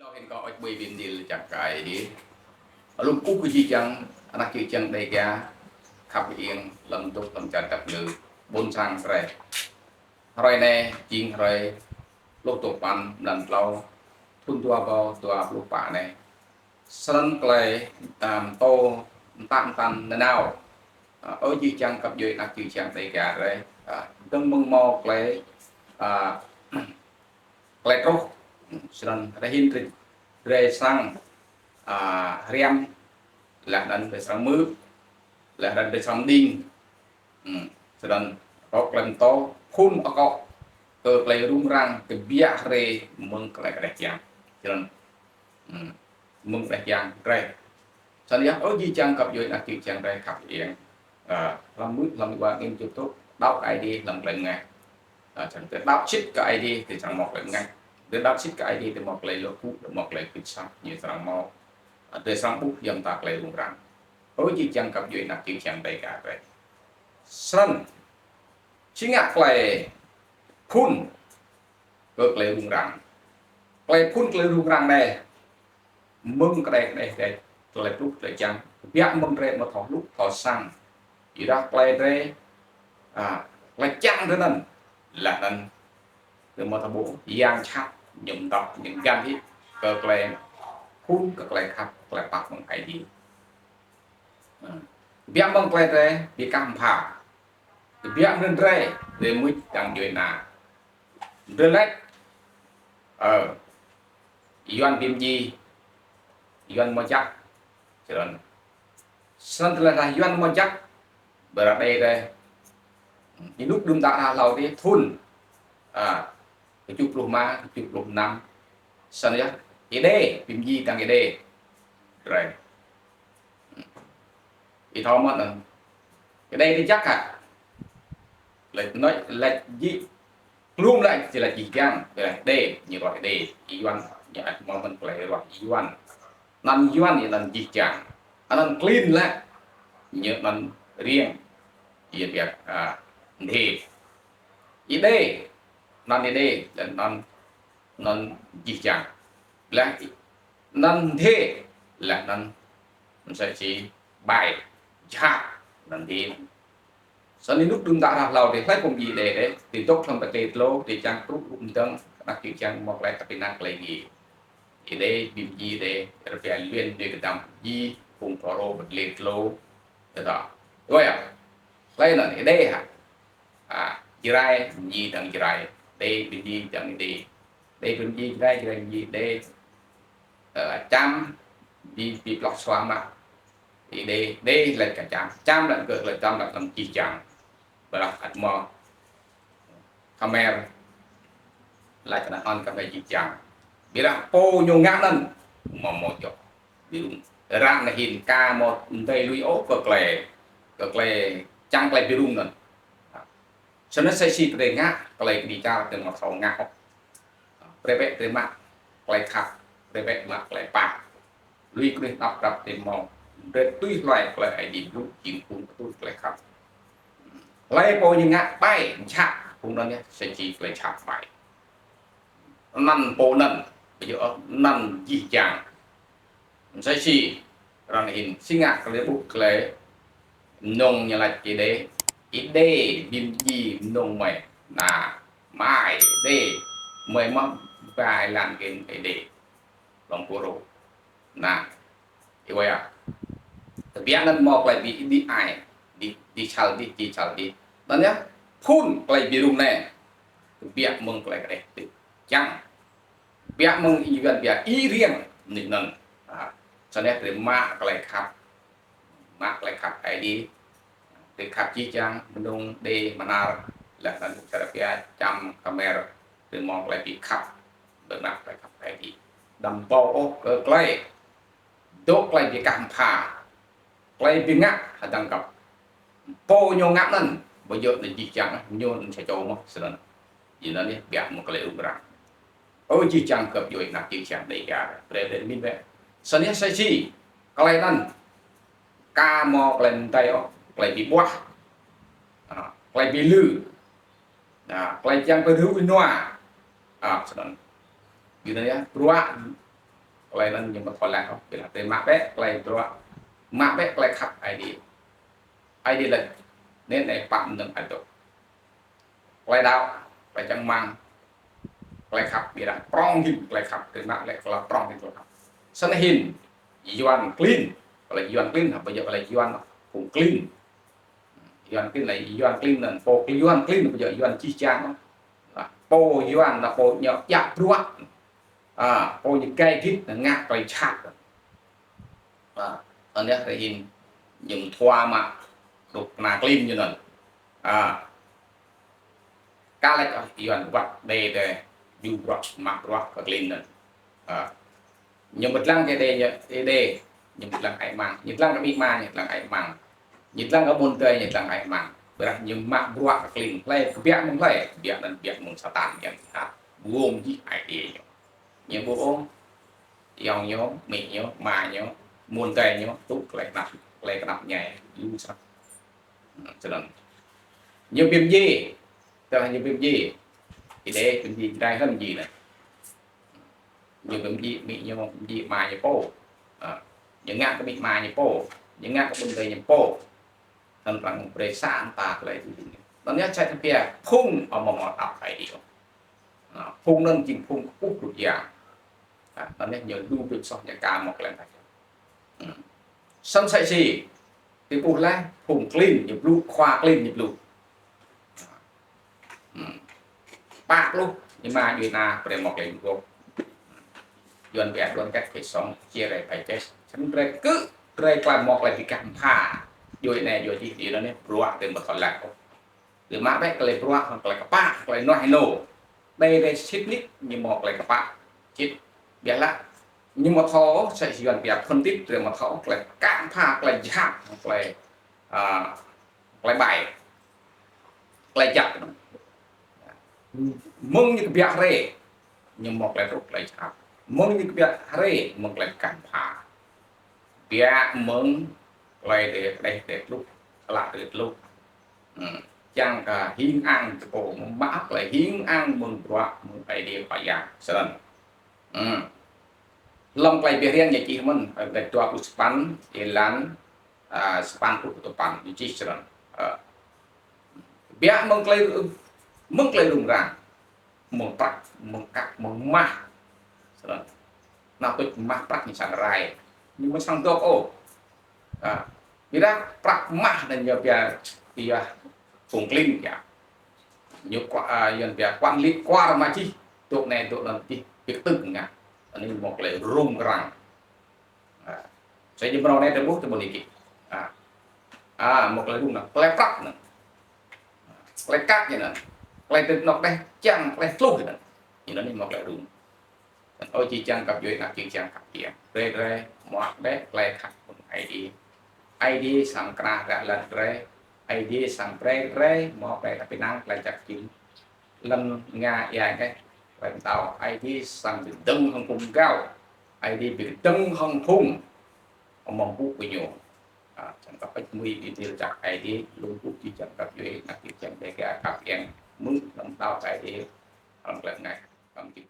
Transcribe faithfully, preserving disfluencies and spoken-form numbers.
Hĭn kâo ăt ƀuh bi mni lač jăk kơ Aê Diê. Lŏ kkuh kơ jih jang, anak čư̆ čhiăng Dêga, khăp hơiêng, hlăm dôk hlăm čar dap kngư, ƀuôn sang Srai. Hruê anei, jing hruê pluh dua păn, mlan tlâo, thŭn dua êbâo dua pluh pă anei. Snăn klei, a, mtô, mtă mtăn nanao. A, ơ jih jang găp djuê anak čư̆ čhiăng Dêga drei. A, dơ̆ng mơ̆ng mâo klei, a, klei truh, snăn drei hĭn drei, drei srăng, a, hriăm, leh anăn drei srăng hmư̆, leh anăn drei srăng mđing. Hmm, snăn kâo klei mtô, phŭn akŏ, kơ klei rŭng răng, kbiă hriê, mơ̆ng klei kđeh čiăng. Snăn, hmm, mơ̆ng kđeh čiăng, drei. Snăn yơh, ơ jih jang găp djuê anak čư̆ čhiăng drei khăp hơiêng. A, hlăm mưč, hlăm êwa angĭn jŭp tŭ, đăo kơ Aê Diê hlăm klei mngač. A, snăn drei đăo sĭt kơ Aê Diê, drei srăng mâo klei mngač. Drei đăo sĭt kơ Aê Diê, drei mâo klei luă gŭ, drei mâo klei kĭt sat, ñu srăng mâo. A, drei srăng ƀuh ya mta klei rŭng răng. Ơ jih jang găp djuê anak čư̆ čhiăng Dêga drei. Snăn, si ngă klei phŭn kơ klei rŭng răng. Klei phŭn klei rŭng răng anei, mơ̆ng kđeh kđeh kđeh, klei pluh klei čiăng, kbiă mơ̆ng drei amâo thâo hluh thâo săng. Ƀiădah klei drei, a, klei čiăng drei anăn, leh anăn, drei amâo thâo ƀuh, yang jhat, ñu mdăp, ñu găn hĭ, kơ klei phŭn, kơ klei khăp, klei pap mơ̆ng Aê Diê. A, kbiă mơ̆ng klei drei, bi kah mbha. Kbiă mơ̆ng drei, drei mưč dăng djuê ana. Drei lač, ơ, Yuăn bi mdjiê, Yuăn amâo jăk, snăn. Snăn tơdah Yuăn amâo jăk, ƀiădah Êđê drei. Ênuk đưm đă hlâo dih, thŭn, a, kjuh pluh êma, kjuh pluh năm, snăn yơh, Êđê, bi mdjiê dăng Êđê drei. Ih thâo mơ̆ anăn. Êđê drei jăk hă? Lač anei, lač jih, kluôm lač, či lač jih jang, lač Êđê, ñu ruah Êđê, Yuăn, ñu ăt mâo mơ̆n klei ruah Yuăn. Anăn Yuăn, anăn jih jang. Anăn klin lač, ñu anăn riêng, ñu biă, a, mdê. Êđê, anăn Êđê, leh anăn, anăn jih jang. Leh anăn mdê, leh anăn msĕ si ƀai, jhat, anăn mdê. Snăn ênuk đưm đă hlâo dih, hlei pô bi mdjiê Êđê, dih dôk hlăm kdlê tlô, dih čiăng krŭ rup mdơ̆ng, anak čư̆ čhiăng mâo klei tăp ênang klei ngĭ. Êđê, bi mdjiê Êđê, rơbia luyên dih kdăm jih, phung Pharô kdlê tlô, tơdah. Ơ ya, klei anăn Êđê hă? A, Jrai, mdjiê dăng Jrai, Êđê, bi mdjiê dăng Êđê. Êđê bi mdjiê Jrai, Jrai bi mdjiê Êđê. Ơ, Čam, bi, bi plah sua mă. Êđê, Êđê lač kơ Čam. Čam lač kơ, lač Čam lač hlăm jih jang. Ƀiădah ăt mâo Khmer, lač kơ anăn Khmer jih jang. Ƀiădah pô ñu ngă anăn, mâo mâo djŏ. Bi rŭng. Arăng anei hĭn ka mâo mdei lui ôh kơ klei, kơ klei, čiăng klei bi rŭng anăn. Snăn msĕ si drei ngă, klei kđi čar drei amâo thâo ngă ôh. Brei bĕ drei mă klei khăp, brei bĕ mă klei pap. Lui knuih tăp krăp drei mâo. Drei tui hluê klei Aê Diê blŭ jing phung ktuč klei khăp. Hlei pô ñu ngă ƀai, jhat, phung anăn yơh, msĕ si klei jhat ƀai. Anăn pô anăn, ƀiădah anăn jih jang. Msĕ si, arăng hĭn, si ngă klei ƀuh klei, mnơ̆ng ñu lač Êđê, Êđê, bi mdjiê mnơ̆ng mei. Nă, mei, Êđê, mei mơh, bai lan kơ Êđê. Hlăm Pharô. Nă, ih wăt ya. Kbiă anăn mâo klei bi, bi ai, bi, bi čhal bi, bi čhal bi. Anăn yơh, phŭn klei bi rŭng anei. Kbiă mơ̆ng klei kđeh ti. Čiăng. Kbiă mơ̆ng ih Yuăn biă ih riêng, anei anăn. A, snăn yơh drei mă klei khăp. Mă klei khăp Aê Diê. Drei khăp jih jang, mnơ̆ng, Êđê, Mnar, leh anăn čar biă, Čam, Khmer, drei mâo klei bi khăp. Drei mă klei khăp Aê Diê. Đăm ƀuh ôh kơ klei. Dôk klei bi kah mbha. Klei bi ngă hdơ̆ng găp. Pô ñu ngă anăn, ƀu djŏ anăn jih jang, ñu anăn sa čô mơh, snăn. Jing anăn yơh, biă mơ̆ng klei rŭng răng. Ơ jih jang găp djuê anak čư̆ čhiăng Dêga, brei drei mĭn bĕ. Snăn yơh msĕ si, klei anăn, ka mâo klei mdei ôh, klei bi ƀuah. A, klei bi lư. A, klei čiăng bi rŭ ênua. A, snăn. Jing anăn yơh, bruă Klei anăn ñu amâo thâo leh ôh, ƀiădah drei mă bĕ klei bruă, mă bĕ klei khăp Aê Diê. Aê Diê lač, anei anei pă mnơ̆ng adôk. Klei đăo, klei čang hmăng, klei khăp, ƀiădah prŏng hĭn klei khăp, drei mă leh klei prŏng hĭn klei khăp. Snăn hĭn, Yuăn klin, klei Yuăn klin, hŏ, ƀu djŏ klei Yuăn, phung klin. Yuăn klin lĕ, Yuăn klin anăn, pô Yuăn klin, ƀu djŏ Yuăn čih čang, pô Yuăn anăn pô ñu djă bruă. A, pô ñu gai gĭt ngă klei jhat. A, anăn yơh drei hĭn ñu mthua mă dôk kna klin ñu anăn. A, ka lač, a, Yuăn wăt Êđê, Êđê, ñu bruă, mă bruă kơ klin anăn. A, ñu mdlăng kơ Êđê, ñu, Êđê, ñu mdlăng ai mang, ñu dlăng kơ amĭ ama, ñu dlăng ai mang. Ñu dlăng kơ ƀuôn adei, ñu dlăng ai mang. Ƀiădah ñu mă bruă kơ klin, hlei kbiă mơ̆ng hlei, kbiă anăn kbiă mơ̆ng Satan, yang jhat. Ƀuôn jih ai tiê ñu. Ñu ƀu ôh, ayŏng ñu, amĭ ñu, ama ñu, ƀuôn adei ñu, tŭ klei knap, klei knap mñai, lu snăk. Snăn. Ñu bi mdjiê, tơdah ñu bi mdjiê, Êđê bi mdjiê Jrai hlăm mdjiê anei. Ñu bi mdjiê amĭ ñu, mdjiê ama ñu pô. A, ñu ngă kơ amĭ ama ñu pô, ñu ngă kơ ƀuôn adei ñu pô. Anăn arăng brei sa mta klei tui tui. Anăn yơh čăt tơpia phung amâo mâo đăo Aê Diê. A, phung anăn jing phung kkuh kơ Yang. A, anăn yơh ñu lu bi soh ñu ka mâo klei mta. Hmm. Snăn msĕ si, ti ƀuh leh, phung klin ñu blŭ, khua klin ñu blŭ. Hmm. Pă pluh êma djuê ana brei mâo klei mguôp. Yuăn pia đoàn kết phải sống, chia rẽ phải chết. Snăn drei kơ, drei klei mâo klei bi kah mbha. Djuê anei, djuê dih, djuê anei, bruă drei mâo thâo leh. Drei mă bĕ klei bruă, klei kpă, klei nuh ênô. Drei, drei sĭt nik ñu mâo klei kpă. Sĭt, ƀiădah ñu mâo thâo, sa Yuăn pia phân tích, drei mâo thâo klei kah mbha, klei jhat, klei, a, klei ƀai, klei jăk. Mơ̆ng ñu kbiă hriê, ñu mâo klei truh klei jhat. Mơ̆ng ñu kbiă hriê, mâo klei kah mbha. Kbiă mơ̆ng klei drei, drei, drei tluh, klă drei tluh. Hmm. Čiăng kơ hing ang tơpô, mă klei hing ang mơ̆ng bruă, mơ̆ng Aê Diê Khua Yang. Snăn. Hmm. Hlăm klei bi hriêng ñu čih mơ̆n, êlan dua pluh sa păn, êlan, a, sa păn pluh dua păn, ñu čih snăn. A. Kbiă mơ̆ng klei, mơ̆ng klei rŭng răng, mơ̆ng prăk, mơ̆ng kăk, mơ̆ng mah. Snăn. Nao tuč mah prăk ñu srăng rai. Ñu amâo srăng dôk ôh. A. Ƀiădah prăk mah anăn ñu pia, pia phung klin pia. Ñu kua-, a, Yuăn pia quản lý kwar mă čih, dôk anei, dôk anăn čih, bi ktưn ngă. Anei mâo klei rŭng răng. A, msĕ si mrâo anei drei ƀuh ti ƀuôn Êgip. A. A, mâo klei rŭng anăn, klei prăk anăn. Klei kăk ñu anăn. Klei dôk anôk deh čiăng, klei tluh ñu anăn. Ñu anăn mâo klei rŭng. Ơ jih jang găp djuê, anak jih jang găp djuê. Drei, drei, mă bĕ klei khăp mơ̆ng Aê Diê. Aê Diê srăng kra ră lăn drei. Aê Diê srăng brei drei, mâo klei êđăp ênang, klei jăk jĭn. Lăn Nga êa ngeh, klei mtao, Aê Diê srăng bi kdơ̆ng hŏng phung mgao, Aê Diê bi kdơ̆ng hŏng phung amâo mpŭ kơ ñu. A, čiăng kơ pĕč mui bi dil jăk Aê Diê, lŏ mpŭ jih jang găp djuê, anak jih jang Dêga găp yang, mơ̆ng lăn mtao Aê Diê, hlăm klei ngă, hlăm jih